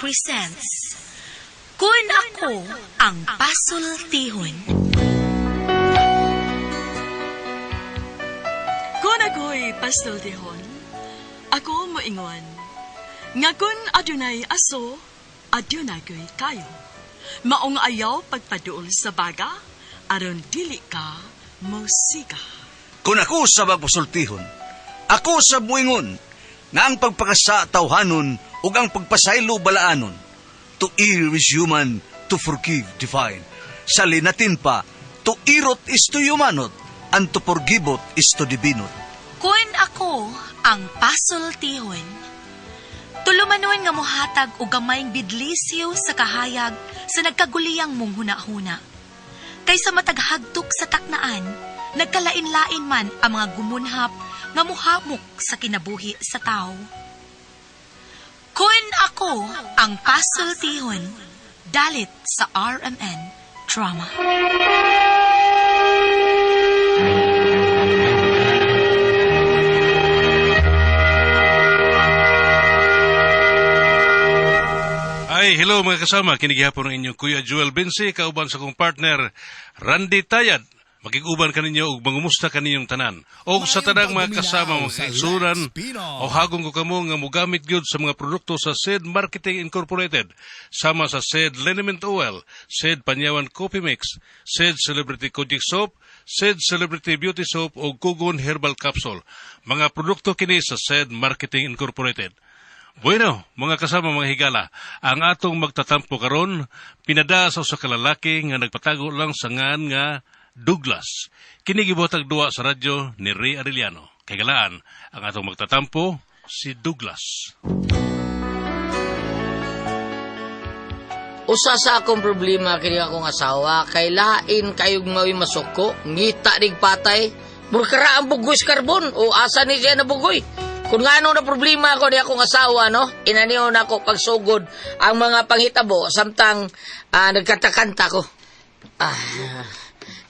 presents Kun Ako Ang Pasultihon. Kung ako'y pastultihon, ako moingon, nga kun adunay aso, adunay ko'y kayo. Maong ayaw pagpaduol sa baga, aron dili ka mosiga. Kung ako sa magpasultihon, ako sa muingon, nga ang pagpakasa tawhanon ug ang pagpasaylo balaanon. To err is human, to forgive divine. Sa linatin pa, to irot is to humanot, and to forgivot is to divinot. Kun ako ang pasultihon. Tulumanon nga mohatag og gamayng bidlisiw sa kahayag sa nagkaguliyang mong hunahuna. Kaysa mataghagtok sa taknaan, nagkalain-lain man ang mga gumunhap nga muhamok sa kinabuhi sa tao. Kun ako ang pasultihon, dalit sa RMN Drama. Ay, hello mga kasama. Kinigihapon ang inyong Kuya Joel Binsi, kauban sa kong partner, Randy Tayad. Makiguban kaninyo ug mangumusta kaninyong tanan. Og sa tanang mga kasama mga kaigsunan, o hagong ko kamo nga mogamit gyud sa mga produkto sa SED Marketing Incorporated, sama sa SED Liniment Oil, SED Panyawan Coffee Mix, SED Celebrity Kojic Soap, SED Celebrity Beauty Soap o Gugon Herbal Capsule. Mga produkto kini sa SED Marketing Incorporated. Bueno, mga kasama mga higala, ang atong magtatampo karon pinada sa usa ka lalaki nga nagpatago lang sa ngan nga Douglas. Kini gibuhatag duwa sa radyo ni Ray Arellano. Kay galaan, ang atong magtatampo si Douglas. Usa sa akong problema kini akong asawa kay lain kayog mao'y masuko, ngita nig patay. Murkara ang bugoy sa karbon o asa ni siya nabugoy. Kung ngano na problema ko ni akong asawa no, inaniyo na ako pagsugod ang mga panghitabo samtang nagkanta-kanta ko. Ah,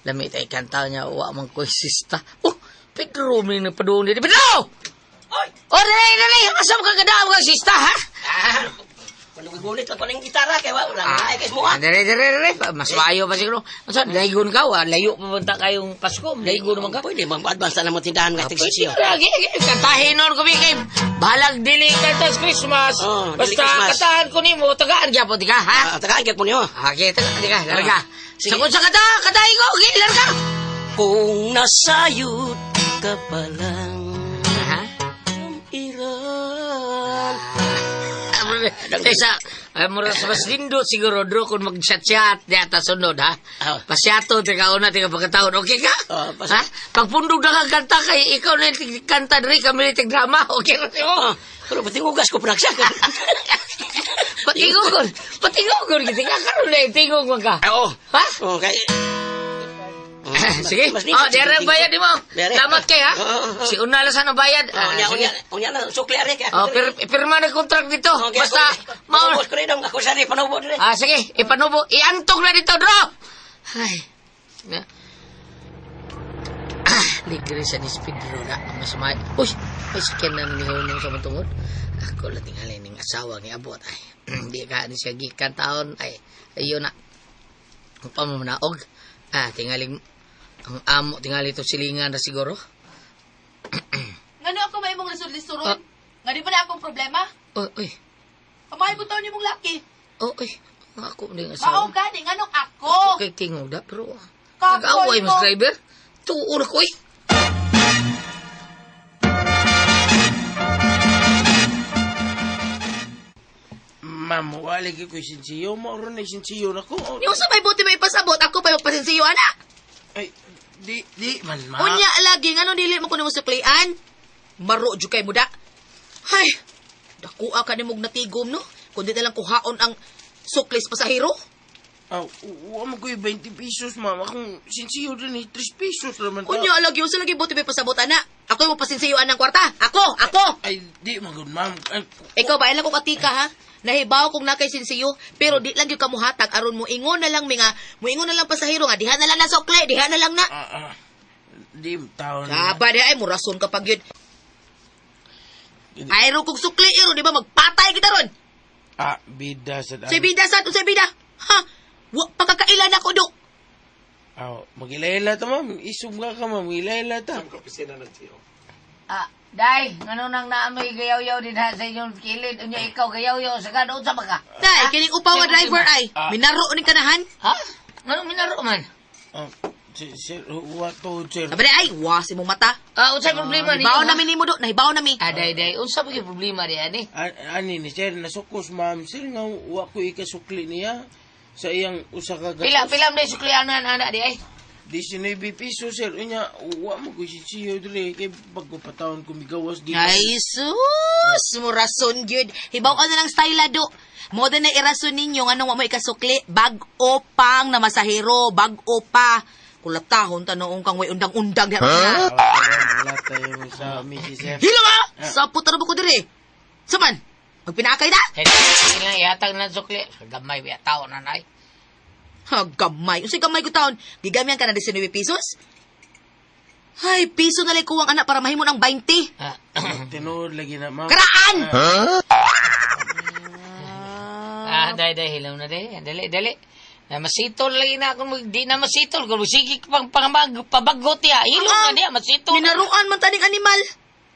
lami tay kanta niya wa man ko'y sista. Oh, Pedro may nagpadung dito. Pedro! Oy! Oh, dali, dali! Asa mo ka gadaom ka sista, ha? Ah, manugulit lang ko ng gitara kay wala na ay kay mo. Ah, dere, dere, dere. Mas maayo pa siguro. Unsa, laygon ka, wa? Layo pa punta kayong Pasko. Laygon naman ka. Pwede bang advance na mo tindahan nga tig sisiyo. Lagi, kantahin nun ko, kay bahalag dili ka tas Christmas. Oh, dili Basta Christmas. kantahan ko nimo, tagaan gyapon di ka, ha? Ah, tagaan gyud po niyo. Okay, tagaan di ka, larga. Ah, sige. Sa kung sa kata, katahin ko, okay, larga. Kung nasayod ka pa lang Ha? iran. Kaysa, ay, mura sa mas lindo siguro, Drew, kung mag-chat-chat, di ata sunod, ha? Ah. Pasyato, tika una, tika pagkataon, okay ka? Ah, ha? Pagpundog na kang kanta, kay ikaw na yung kanta diri, kami na yung drama, okay ra sa'yo? Oh, pero patingugas ko praksa ka. Patingogon, patingogon, kita ka, karoon na yung tingog man ka. Ah, oh. Ha? Oh, kay Sige, Mas oh, dere ang bayad mo. Dere. Salamat kay, ha? Oo, oo, oo. Si una lang sana bayad. Oh, Ah, unya, sige. unya, unya na sukli ari kay. Oh, pirma na contract dito. Okay, Basta, mao mao ko rin ako sa rin panubo dire. Ah, sige, ipanubo. Iantog na dito, bro! Ay. Na. Ah, ligre sa ni Pedro na. Ang masama. Uy, ay, sakyan na ni Honong sa matungod. Ako lang tingalin ning asawa ni Abot. Ay, di ka ni siya gikan taon. Ay, ayun na. Ang pamamanaog. Ah, tingaling ang amo tingali to silingan na siguro. Ngano ako may imong lisod-lisoron? Ah. Nga di ba na akong problema? Oy, oy. Pamahay ko taon nimong laki. Oh, oy. Ang ako ning asawa. Mao gani nganong ako? Okay, tingog da, pero Kapoy nag-away mas mo. driver. Tuon ako eh. Ma'am, wala ko ko'y sinsiyo. Mauro na sinsiyo na ko. Yung sa may buti may ipasabot, ako pa magpasensiyo ana. Ay, di man, ma. Unya lagi ngano dili mo kuno mo suklian? Maro jud kay muda. Hay, dakuha ka nimog natigom no. Kundi na lang kuhaon ang suklis pasahero. Ah, wa mo ko'y 20 pesos, ma'am. Akong sinsiyo din eh, 3 pesos naman. ta. Unya lagi unsa lagi buti may pasabot ana. Ako mo pasensiyo anang kwarta. Ako, ako. Ay, di man gud, ma'am. Ay, Ikaw ba, ilang ko katika ha? Nahibaw kung nakay sinsiyo, pero di lang gyud ka muhatag aron mo ingon na lang mga, muingon na lang pasahero nga diha na lang na sukli, diha na lang na. ah, ah. Di, taon na. Aba di ay mo rason ka pag yun. Ay ro kog sukli iro di ba magpatay kita ron. Ah, bida sa Unsay bida sad? Unsay bida? Ha? Wa pagkakailan ako do. Aw, magilayla ta, ma'am. Isog nga ka, ma'am. Magilayla ta. Ah, day, ngano nang naamoy gayaw-yaw din ha sa inyong kilid. Unya ikaw gayaw-yaw sa ganoon sa baka. Day, kining upaw nga driver ay. Minaro ni kanahan. Ha? Ngano minaro man? Ah, sir, sir, wa to, sir. Sabi ay, wa si mong mata. Ah, unsay problema ninyo? Nahibaw ha? nami nimo do, nahibaw nami. Ah, day, day, unsa ba gyud problema di ani? Ani ni sir, nasukos, ma'am. Sir, nga wa ko ikasukli niya sa iyang usa ka gatos. Pila, pila man day suklianan ana di ay. 19 piso, sir. Unya, wa mo ko sisiyo diri kay bago patawon ko migawas di. Ay, sus! Murason gyud. Hibaw ka na lang style do. Mo na irason ninyo nganong wa mo ikasukli, bag-o pang na masahero, bag-o pa. Kulatahon tanoong kang way undang-undang diha. Huh? Wala tayo sa Mrs. Sir. Hilo ka! Sa puta na ba ko diri? Saman, magpinakay na? Hey, sige lang ihatag na sukli. Gamay biya tao na nay. Ha, gamay. Unsay gamay ko taon? Gigamyan ka na 19 pesos? Ay, piso na lang kuwang anak para mahimo ng 20. Ah, Tinuod lagi na, ma'am. Karaan! ah, day, day, hilaw na day. Dali, dali. Na masitol lagi na ako, di na masitol. Kung sige pang pang pabagot ya, hilom na diya, masitol. Minaruan man taning animal.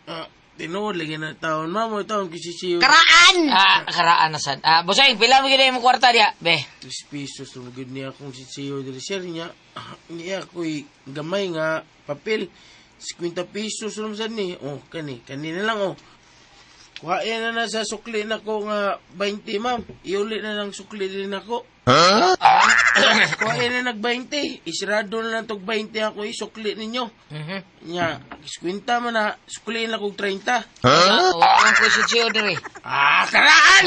Ah, tinuod lagi na taon, ma'am. O taon ko sisiyo. Karaan! Ah, karaan na sad. Ah, bosay, pila mo gyud imong kwarta diya, be. 3 pesos tumugod niya akong sisiyo diri sir niya. Niya ako'y gamay nga papel. 50 pesos naman sad ni. Oh, kani, kani na lang oh. Kuhain na na sa sukli na ko nga 20, ma'am. Iuli na lang sukli din ako. Huh? Kuhain na nag 20. Isirado na lang tog 20 ako isukli ninyo. Mhm. Nya, 50 man na, sukli na kog 30. Huh? Wa man ko sisiyo diri. Ah, karaan!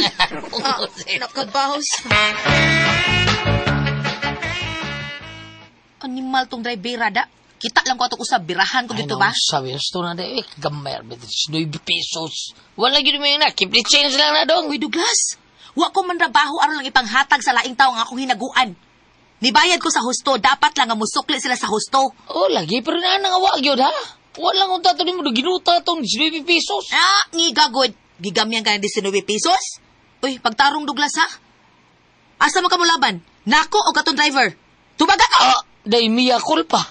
Ah, nakabaos. Animal tong drivera da. Kita lang ko atong usab birahan ko dito ba? Sabi, gusto na di, eh, gamay, 9 pesos. Wala gyud mo yun na, keep the change lang na dong. Uy, Douglas, wa ko man trabaho aron lang ipanghatag sa laing tawo nga akong hinaguan. Nibayad ko sa husto, dapat lang nga musukli sila sa husto. Oh, lagi, pero na nang awa gyud ha. Wala kong tato nimo ginuta tong 9 pesos. Ah, ngiga good. Gigamyan ka ng 19 pesos? Uy, pagtarong Douglas ha. Asa man ka mo laban? Nako o katong driver? Tubag ako! Ah, day mia culpa.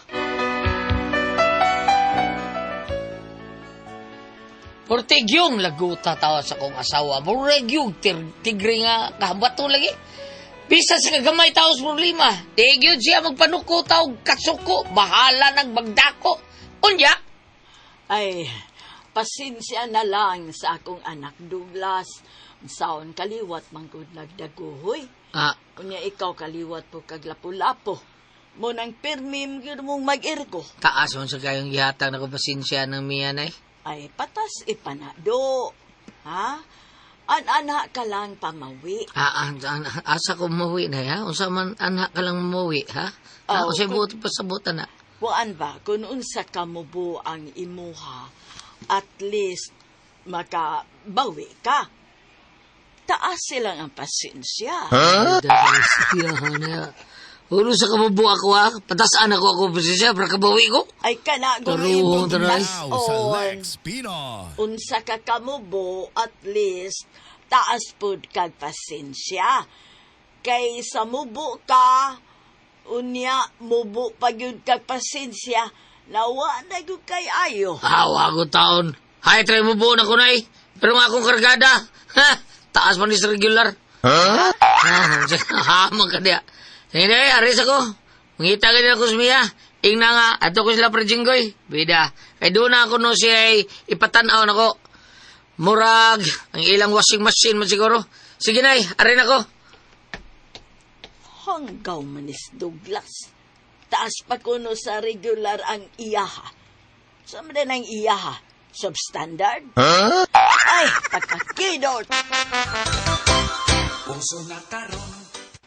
Portigyong laguta tawa sa kong asawa. Murag yung tigre nga kahambato lagi. Bisa sa kagamay tao sa problema. Di gyud siya magpanuko tao kasuko. Bahala ng bagdako. Unya, Ay, pasensya na lang sa akong anak Douglas. Saon kaliwat manggod nagdaguhoy. Ah, Unya ikaw kaliwat po kag lapu-lapo. Mo nang pirmi gyud mong mag-irgo. Taas man sa kayong gihatag na ko pasensya ng miya nay. Ay, patas ipanado. Ha? An-ana ka lang pamawi. Ah, ah, ah, asa ko muwi na ha? Unsa man anak ka lang muwi ha? Ah, Oh, unsay buot pasabutan na. Kuan ba, kung unsa ka mubo ang imuha, at least makabawi ka. Taas silang ang pasensya. Huh? Ulo sa kabubo ako ha. Patasan ako ako pasensya para kabawi ko. Ay kana Taruhong taray. on. Unsa ka kamubo, at least taas pud kag pasensya. Kay sa mubo ka, unya mubo pa gyud kag pasensya, nawa na gyud kay ayo. Hawa ko taon. Hay, try mo buo na ko nay. Pero nga akong kargada. Ha? Taas man ni sa regular. Huh? Ha, man ka diya. Hindi, aris ako. Mangita ka din ako sa miya. Ingna nga, ato ko sila pre Jinggoy. Bida. Kay doon na ako no siya ay ipatanaw na ko. Murag, ang ilang washing machine man siguro. Sige nay, arin ako. Hanggaw manis Douglas. Taas pa kuno sa regular ang iyaha. Sa man ang iyaha? Substandard? Huh? Ay, pagkakidot!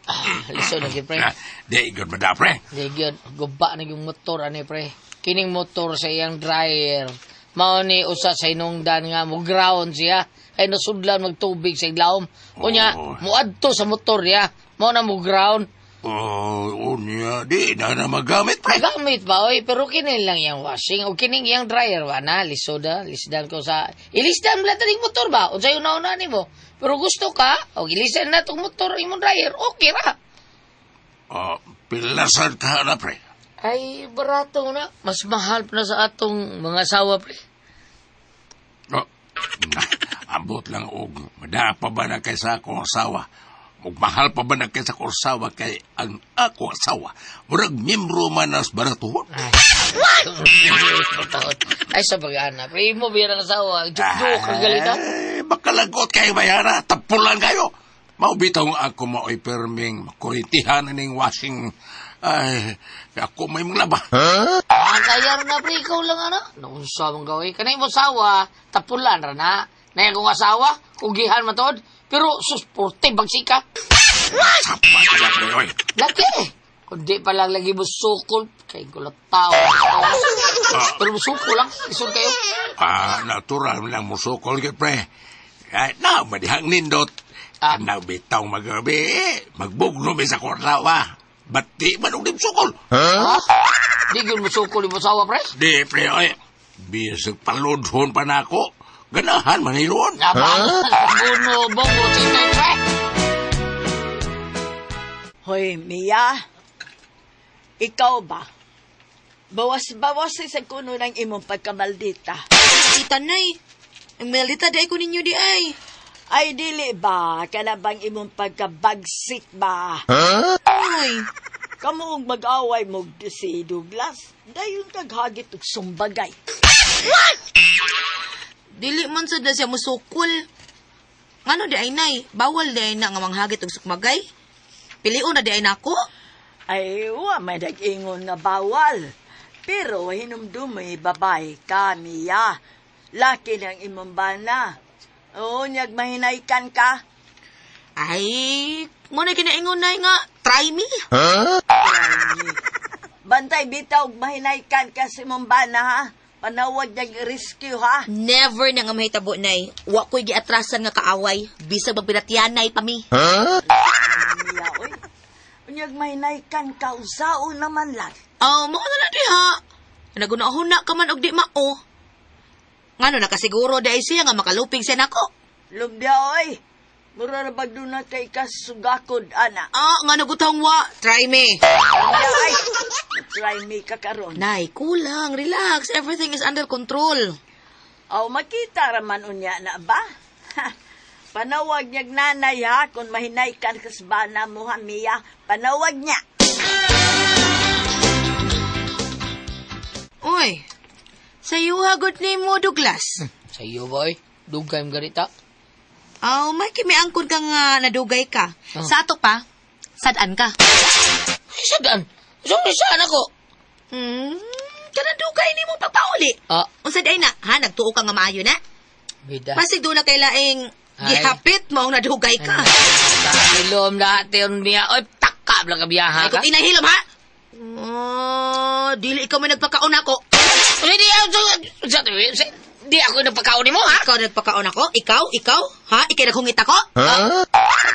Ah, lisod na pre. Di, good ba da, pre? Di gyud, guba na yung motor ani pre. Kining motor sa iyang dryer. Mao ni usa sa hinungdan nga mo ground siya. Kay nasudlan magtubig sa iglawom. Unya, Oh. muadto sa motor niya. Mao na mo ground. Oh, unya, di na na magamit, pre. Gamit ba, oy? Pero kini lang yang washing o kining yang dryer ba na lisoda, lisdan ko sa ilisdan mo lang motor ba? Unsay una-una nimo? Pero gusto ka, o ilisdan na tong motor imong dryer, okay ra. Oh, pilasan ka na, pre. Ay, barato na. Mas mahal pa na sa atong mga asawa, pre. Oh, na, ambot lang og madaa pa ba na kay sa akong asawa? Ug mahal pa ba na kay sa akong asawa kay ang ako asawa? Murag miyembro man as baratuhon. Ay, Ay, sa pag-ana, pre, imo biya ng asawa. Juk-juk, ang galita. Ay, makalagot kayo bayara. Tapulan kayo. Maubitaw nga ako maoy perming makurintihan ning washing. Ay, ako may mga laba. Huh? Kaya na, pre, ikaw lang, ano? Naunsa mong gawin. Kanay mo asawa, tapulan ra na. Naya kong asawa, kugihan matod. Pero, susporte, bagsika. Sapa ka na, pre, oy. Laki! Kundi pa lang lagi mo sukol, kay gulat tao. Pero musukol lang, isod kayo. Ah, natural lang musukol kay pre. Ay, na, madihang nindot. Ah. Ah. bitaw magabi, eh. Magbugno mi sa korlawa. Bati man og di musukol. Ha? Di gyud musukol yung asawa, pre? Di, pre, oy. Bisag paludhon pa na ako. Ganahan man hiluon. Nabang, buno, bongo, titoy, pre. Hoy, Mia. Ikaw ba? Bawas-bawas sa kuno ng imong pagkamaldita. Tita nay, ang maldita di ay ko ninyo di ay. Ay, dili ba? Kana bang imong pagkabagsik ba? Uy, Kamu og mag-away mo si Douglas. Dayon kaghagit og sumbagay. Dili man sad na siya musukol. Ngano di ay nay, bawal di ay na nga manghagit og sukmagay. Pilion na di ay nako. Ay, wa may nag-ingon nga bawal. Pero hinumdumi babae ka, Mia. Laki ng imong bana. Oo, nyag mahinaykan ka. Ay, mo na kinaingon nay nga, try me. Try me. Bantay bitaw og mahinaykan ka sa imong bana, ha? Panawag niyag rescue, ha? Never na nga mahitabo nay. Wa ko'y giatrasan nga kaaway. Bisag magpiratyanay pa mi. Mia, oy. Unyag mahinaykan ka, usaon naman lang. Oh, mao na na diha. Naguna-huna ka man og di mao. Ngano nakasiguro di ay siya nga makalupig siya nako. Lubya, oy. Mura na bag doon na kay kasugakod, ana. Ah, nga nagutang wa. Try me. Mia, ay. Try me ka karon. Nay, kulang. Relax. Everything is under control. Aw, makita raman unya na ba? Ha, panawag niyag nanay ha, kung mahinay ka kasbana mo ha, Mia. Panawag niya. Uy, sa iyo hagot ni mo, Douglas. Sa iyo, boy. Dugay mo ganita. Aw, may kimiangkon ka nga nadugay ka. Oh. Sa ato pa, sadaan ka. Ay, sadaan. So, saan ako? Kanadugay ni mo pagpauli. Ah. Unsa di ay na, ha? Nagtuo ka nga maayo na? Bida. Pasig doon na kay laing Ay. gihapit mo ang nadugay ka. Hilom lahat yun niya. Oy, takka lang kabiyaha Ay, ka. kung inahilom, ha? Oh, dili ikaw may nagpakaon ako. Uy, di ako. Di ako nagpakaon nimo, ha? Ikaw nagpakaon ako? Ikaw? Ikaw? Ha? Ikaw naghungit ako?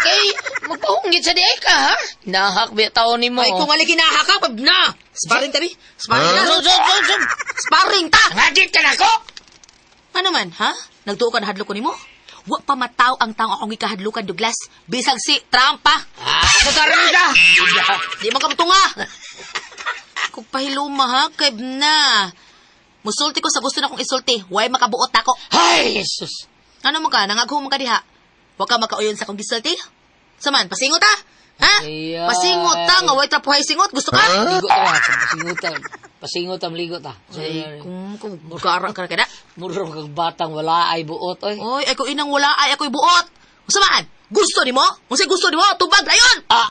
Kay, magpahungit sa di ay ka, ha? Nahak ba taon nimo? Ay, kung wala ginaha ka, pag na! Sparring tabi! Sparring ta! So, so, so, so. Sparring ta! Ngagit ka na ako! Ano man, ha? Nagtuo ka na hadlok ko nimo? Wa pa mataw ang taong akong gikahadlukan, Douglas. Bisag si Trump pa. Ah, nagkaroon ka! Di man ka mutunga. Kung pahiluma, ha? Kay na. Musulti ko sa gusto na kong isulti. Way makabuot ako. Ay, Jesus! Ano mo ka? Nangagho mo ka diha. Wa ka makauyon sa akong gisulti? Saman, pasingot ha? Ha? Ay. Pasingot ta nga way trapuhay singot. Gusto ka? Ligo ta, ha? Pasingot ta. Pasingot ta, maligo ta. Ay, kung gara ka na kada. Muro kag batang wala ay buot, oy. Oy, ay ko inang wala ay ako'y buot. Saman, gusto nimo? Unsay gusto nimo? Tubag ayon. Ah!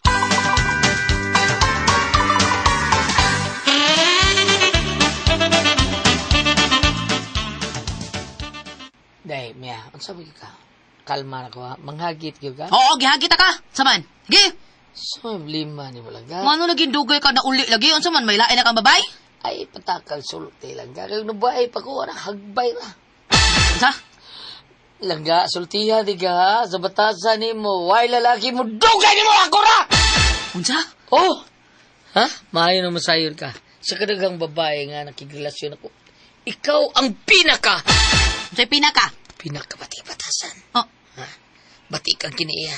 Day, Mia, unsa ba ka? Kalma na ko, ha? Manghagit gyud ka? Oo, gihagit ka. Saman. Gi. So, lima ni mo lang ka. Ngano naging dugay ka na uli lagi? Unsa man may lain na kang babay? Ay, patakal sulti lang ka. Kaya nabuhay pa ko, anak, hagbay ra. Unsa? Langga, sultiha di ka, ha? Sa batasan ni mo, why lalaki mo, dugay ni mo ako ra! Unsa? Oh! Ha? Maayo na masayon ka. Sa kadagang babae nga nakigrelasyon ako, ikaw ang pinaka! Unsay pinaka? Pinaka batasan. Oh. Ha? Bati kang kiniya.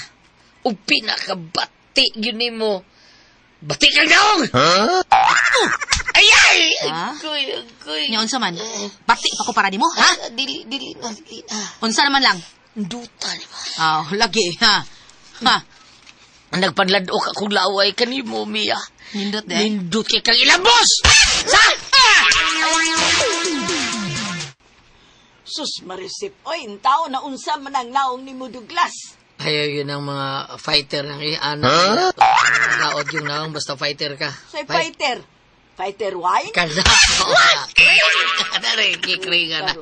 O pinakabati yun nimo. Bati kang daong! Huh? Ay, ay! Ha? Agoy, agoy. Nya unsa man? Bati pa ko para nimo, ha? Ah, dili, dili na, dili na. Unsa naman lang? Duta ni ba? Ah, lagi ha. Ha. Nagpanladok akong laway kanimo, Mia. Nindot de. Nindot kay kang ilambos! Sa! Sus Marisip, oy, tao na unsa man ang naong ni mo Douglas. Ayaw yun ang mga fighter ng ano. Huh? Naod yung naong basta fighter ka. Say fighter. Fighter wine? Kana. What? Dari, kikri ka na.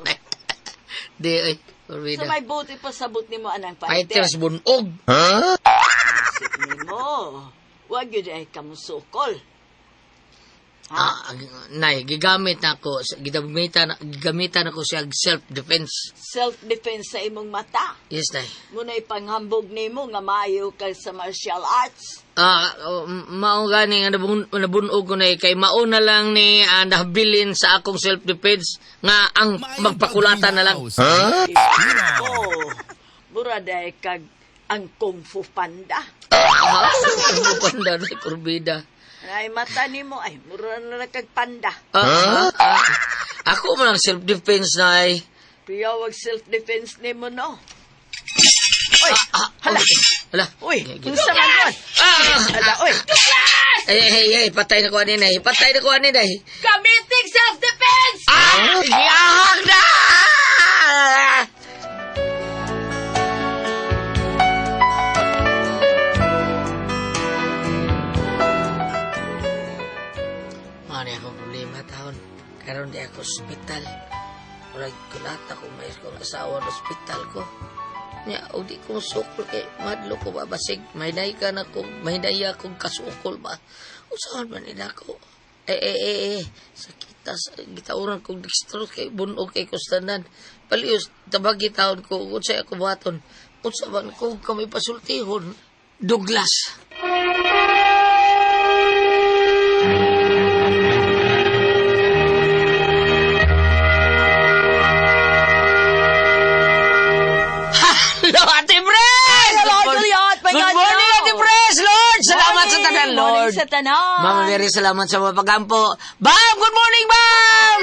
Di, oy. So Orbida. may buti pa sabot nimo anang fighter. Fighters bunog. Isip nimo. Wag yun ay kamusukol. Ah, nay, gigamit na ako, gigamitan ako siya self-defense. Self-defense sa imong mata. Yes, nay. Muna ipanghambog nimo nga maayo ka sa martial arts. Ah, oh, mao gani nga nabunog ko na kay mao na lang ni nabilin sa akong self-defense nga ang magpakulatan na lang. Huh? Oh, mura day kag ang Kung Fu Panda. Ah, panda na kurbida. Ay mata nimo ay mura na lang kag panda. Ah, ah, ako man ang self-defense na ay. Piyawag self-defense nimo no. Oy, hala. Hala. Uy, unsa man yun? Ah! Hala, oy. Ay, ay, ay, patay na ko ani nay. Patay na ko ani nay. Committing self-defense! Ah! Gihahak na! Mao ni akong problema taon. Karon di ako ospital. Murag kulata ko may kong asawa sa ospital ko. Nya, o di ko sukol kay madlo ko ba basig mahinay ka na ko mahinay akong kasukol ba. Usahan man nila ako. Eh, sakita sa gitauran kong dextrose kay bunog kay kustanan. Palios tabagi taon ko unsay ako buhaton. Unsa man ko kami pasultihon. Douglas. Hello, Ate Pres! Hello, Juliet! My Good God, morning, no. Ate Pres! Lord! Salamat sa tanan, Lord! Morning sa tanan. Mama Mary, salamat sa mga pagampo. Bam! Good morning, Bam!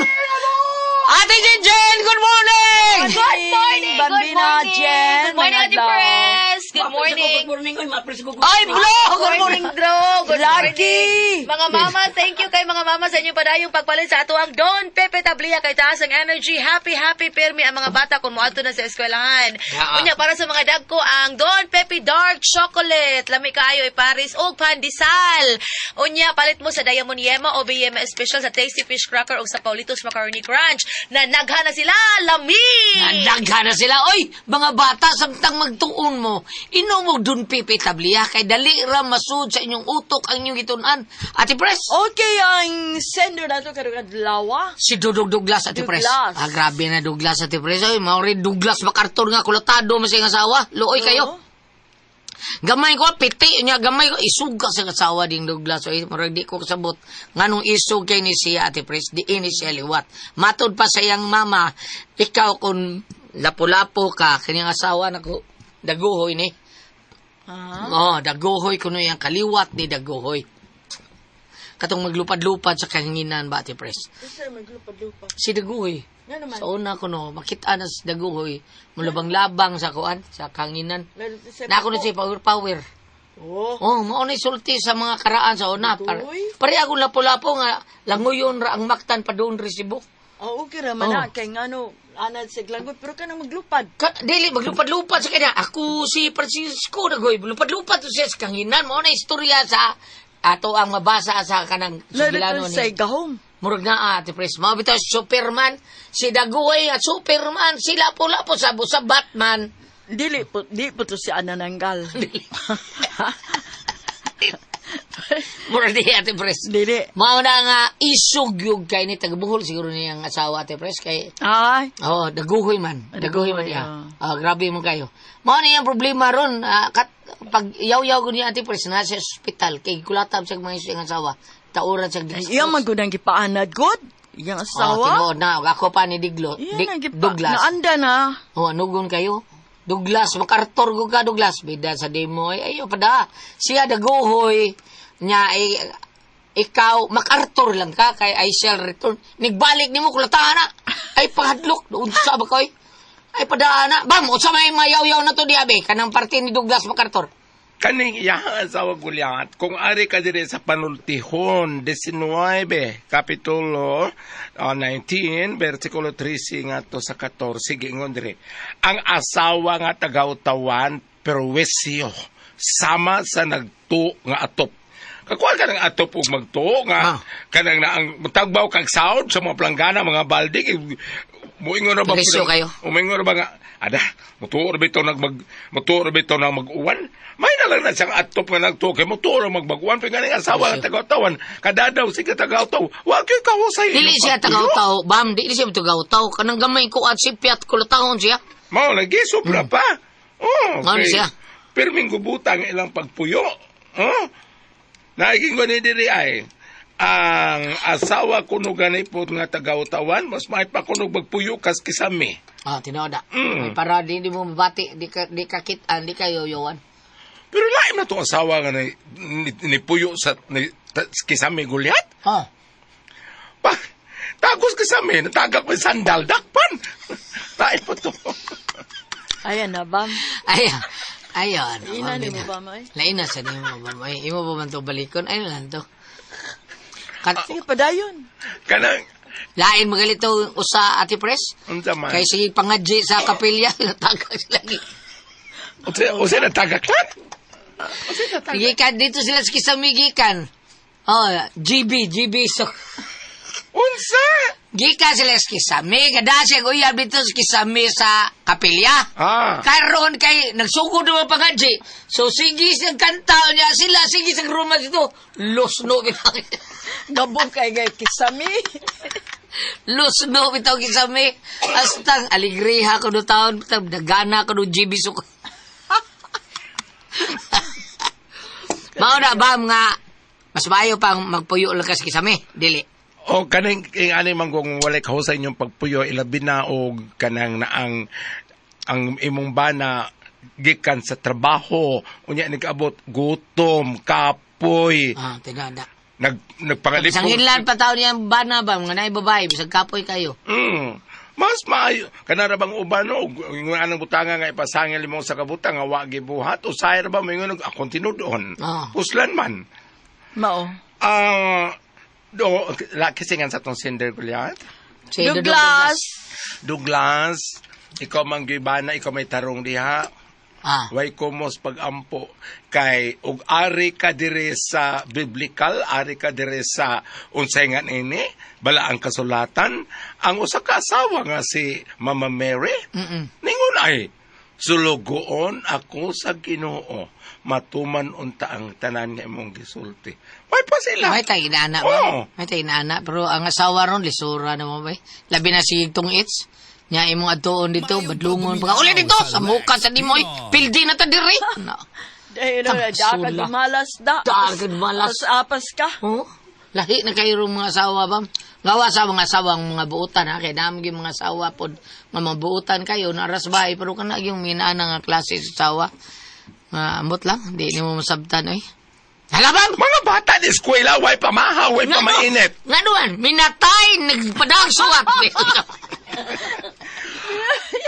Ate Jen, good morning! Good morning! Bambina, good morning! Jen, Good morning, Ate mga adlaw. Pres! Good morning! Good morning, oy, ma-press ko. Ay, Blo! Good morning, Dro! Good Lucky! morning! Mga mama, thank you kay mga mama sa inyong padayong pagpalit sa ato ang Don Pepe Tablia kay taas ang energy. Happy, happy, pirmi ang mga bata kung moadto na sa eskwelahan. Yeah. Unya, para sa mga dagko, ang Don Pepe Dark Chocolate. Lami kaayo iparis og pandesal. Unya, palit mo sa Diamond Yema o BM Special sa Tasty Fish Cracker o sa Paulitos Macaroni Crunch. Na nagha na sila, lami! Nadagha na sila. Oy, mga bata, samtang magtuon mo, inom og Don Pepe Tablia kay dali ra masud sa inyong utok ang inyong gitun-an. Ate Pres! Okay, ang sender nato karong adlaw. Si Dudog Douglas, Ate Pres. Douglas. Ah, grabe na Douglas, Ate Pres. Oy, maori Douglas MacArthur nga, kulatado man sa iyang asawa. Luoy kayo. Gamay ko, piti niya, gamay ko, isuga sa asawa ding Douglas. Oy, murag di ko kasabot. Nganong isug kay ni siya, Ate Pres, di ini siya liwat. Matod pa sa iyang mama, ikaw kung lapu-lapo ka, kanyang asawa nako, daguhoy ni. Oh, daguhoy kuno yang kaliwat ni daguhoy. Katong maglupad-lupad sa kahanginan ba, Ate Pres? Sir, maglupad-lupad. Si Daguhoy. Nga naman. Sa una ko no, makita na si Daguhoy, mulabang-labang sa kuan, sa kanginan. Meron siya Na ako na siya power power. Oh. Oh, mao na sulti sa mga karaan sa una. Daguhoy? Pare ako lapo-lapo nga languyon ra ang maktan pa doon resibo. Oh, okay ra man Oh. na kay ngano anad sa glanggoy pero kanang maglupad. Ka, dili maglupad-lupad sa kanya. Ako si Francisco Dagoy, lupad-lupad to siya sa kanginan. Mao na istorya sa ato ang mabasa sa kanang Lalo sugilano sa ni. gahom. Murag na Ate Pres. Mao bitaw si Superman, si Dagoy at Superman, si Lapu-Lapu sa sa Batman. Dili po, di po to si Anananggal. Murag di Ate Pres. Dili. Mao na nga isog yung kay ni taga Bohol siguro niyang asawa Ate Pres kay Ay, oh, daguhoy man. Daguhoy man Daguhoy, iya. Ah, grabe mo kayo. Mao na iyang problema ron. Pag yaw-yaw ko niya ati pres na siya sa ospital kay kulatab siya mga siyang asawa. Tauran siya Ay, Iya man gud ang gipaanad god. Iyang Oh, asawa. tinuod na. Ako pa ni Diglo. Iya Dick nang gipa Douglas. Naanda na. Oh, anugon kayo. Douglas, makartor ko ka, Douglas. Bida sa demo. Ay, ayo pada. Siya daguhoy. Nya, ay, ikaw, makartor lang ka, kay I shall return. Nigbalik nimo kulatahan na. Ay, pahadlok. Unsa ba koy? Ay, padaan na. Bam, unsa may mayaw-yaw na to di abe. Kanang parte ni Douglas MacArthur. Kaning iyang asawa Goliath, kung ari ka dire sa panultihon, 19, kapitulo 19, versikulo 13 nga to sa 14, giingon dire. Ang asawa nga tagawtawan, perwisyo, sama sa nagtuo nga atop. Kakuha ka ng atop ug magtuo nga kanang na ang tagbaw kag saod sa mga planggana, mga balde, muingon na ba Perwisyo kayo? Umingon ba nga, ada, mutuo ra bitaw nagmag mutuo ra bitaw na mag-uwan. May na lang na siyang atop nga nagtuo kay mutuo ra magbaguan pero ganing asawa nga tagawtawan, kadadaw sige tagawtaw. Wa gyud kahusay. Dili inyong siya pagpuyo. tagawtaw. Bam, dili siya tagawtaw. Kanang gamay ko at si Piat kulatahon siya. Mao lagi sobra pa. Oh, Mao ni kay siya. Pirming gubutan ang ilang pagpuyo. Oh. Naiging ko ni diri ay ang asawa kuno gani pod nga tagawtawan mas may pa kuno magpuyo kas kisami. Ah, tinuod na. Mm. Ay, para di mo mabati, di ka kitaan, di ka yoyoan. Pero lain na itong asawa nga ni puyo sa kisame Goliath. Oh. Pa, tagos kisame, natagak mo yung sandal, dakpan. Lain po to. Ayan na bam. Ay, ayun. Ina ni mo ba may? Lain na sa nimo ba may? Imo ba man to balikon? Ay lang to. Kat, Sige padayon. Kanang, lain magalito usa ati pres. unsa man. Kay sige pangadji sa kapilya, tagak sila. Unsa natagak lan? Gikan dito sila sa kisamigikan. Oh, GB, GB so. Unsa? Gikan sila sa kisami, kada siya uyab dito sa kisami sa kapilya. Ah. Karon kay nagsugod naman pangadji. So sige sa kanta niya sila, sige sa ruma dito. Los no bitaw. Gabong kay gay kisami. Los no bitaw kisami. Hasta aligriha ko do taon, dagana ko do GB so. Mao na ba nga mas maayo pang magpuyo lang ka sa kisami, dili. O kaning ing ani man kung walay kahusay inyong pagpuyo ilabi na og kanang naang ang imong bana gikan sa trabaho unya nikaabot gutom kapoy Ah, tinada. nag nagpangalipong Bisang hinlan pa taon niya ang bana ba, mga naay babae, bisag kapoy kayo. Mas maayo kanara bang uban no ingon anang butanga nga ipasangil mo sa kabutang nga wa gibuhat usahay ra ba mo ingon akong tinud-on. Ah. Puslan man. Mao. Ah, do la kisingan sa tong sender Goliath. Si Douglas. Douglas, ikaw man gibana, ikaw may tarong diha. Ah. Way kumos pagampo kay og ari ka diri sa biblical, ari ka diri sa unsay nga ini, bala ang kasulatan, ang usa ka asawa nga si Mama Mary. Ningon ay sulugoon ako sa Ginoo, matuman unta ang tanan nga imong gisulti. Way pa sila. May tayo inaana ba? Oo. May tayo inaana. Pero ang asawa ron, lisura na mo ba? Labi na si Tong Its. Nya imong adtuon dito, badlungon pa ka. Uli dito, sa muka sa dimoy. Pildi na ta diri. No. Dahil na Sula. dakag malas da. Dakag malas. Apas ka. Oh, lahi na kayo rong mga asawa ba? Gawa sa mga asawa ang mga buutan ha kay dami gyud mga asawa pod nga mga buutan kayo naras bahay pero kana yung minaana nga klase sa asawa. Nga ambot lang, di nimo masabtan oy. Hala ba? Mga bata di eskwela, way pamahaw, way pamainit. Nga duman, minatay nagpadang suwat.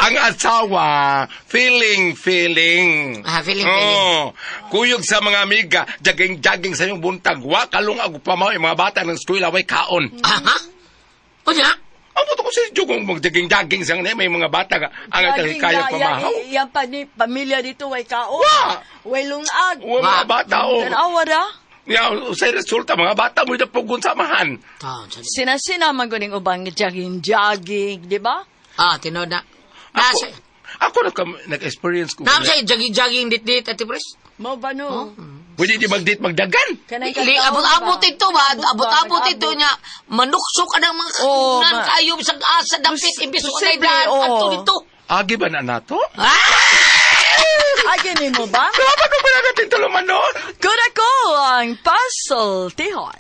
Ang asawa, feeling, feeling. Ah, feeling, Oo. Kuyog sa mga amiga, jogging-jogging sa iyong buntag. Wa, kalung ako pamaw, yung mga bata ng eskwela, way kaon. Aha. Unya? Ang buto ko si Jugong mag-jogging-jogging sa may mga bata nga, ang Laging kaya na- pamahaw. Yan pa ni pamilya dito way kaon. Wa! Way lungag. Wa mga bata, oh. Tanawa ra. Ya, sa resulta, mga bata mo pugon samahan. Taon, sa- Sinasina man guning ubang jogging jogging, di ba? Ah, tinuod na. Ako, Nasa, ako nag-experience ko. naam sa jogging-jogging dit-dit, Ate Pres. Mao ba no? Pwede di magdit magdagan. Kanang Li, kataon abot-abot ba? ito ba? Abot ba? Abot-abot ito Nag-abot. niya. Manuksok ka ng mga Oo, kakunan ma- kayo sa asa dapit Pos- imbis posible, walay daan oo. adto dito. Agi ba na nato? Ah! Agi nimo ba? Dapat ko pala natin tulumanon. Kun ako ang pasultihon.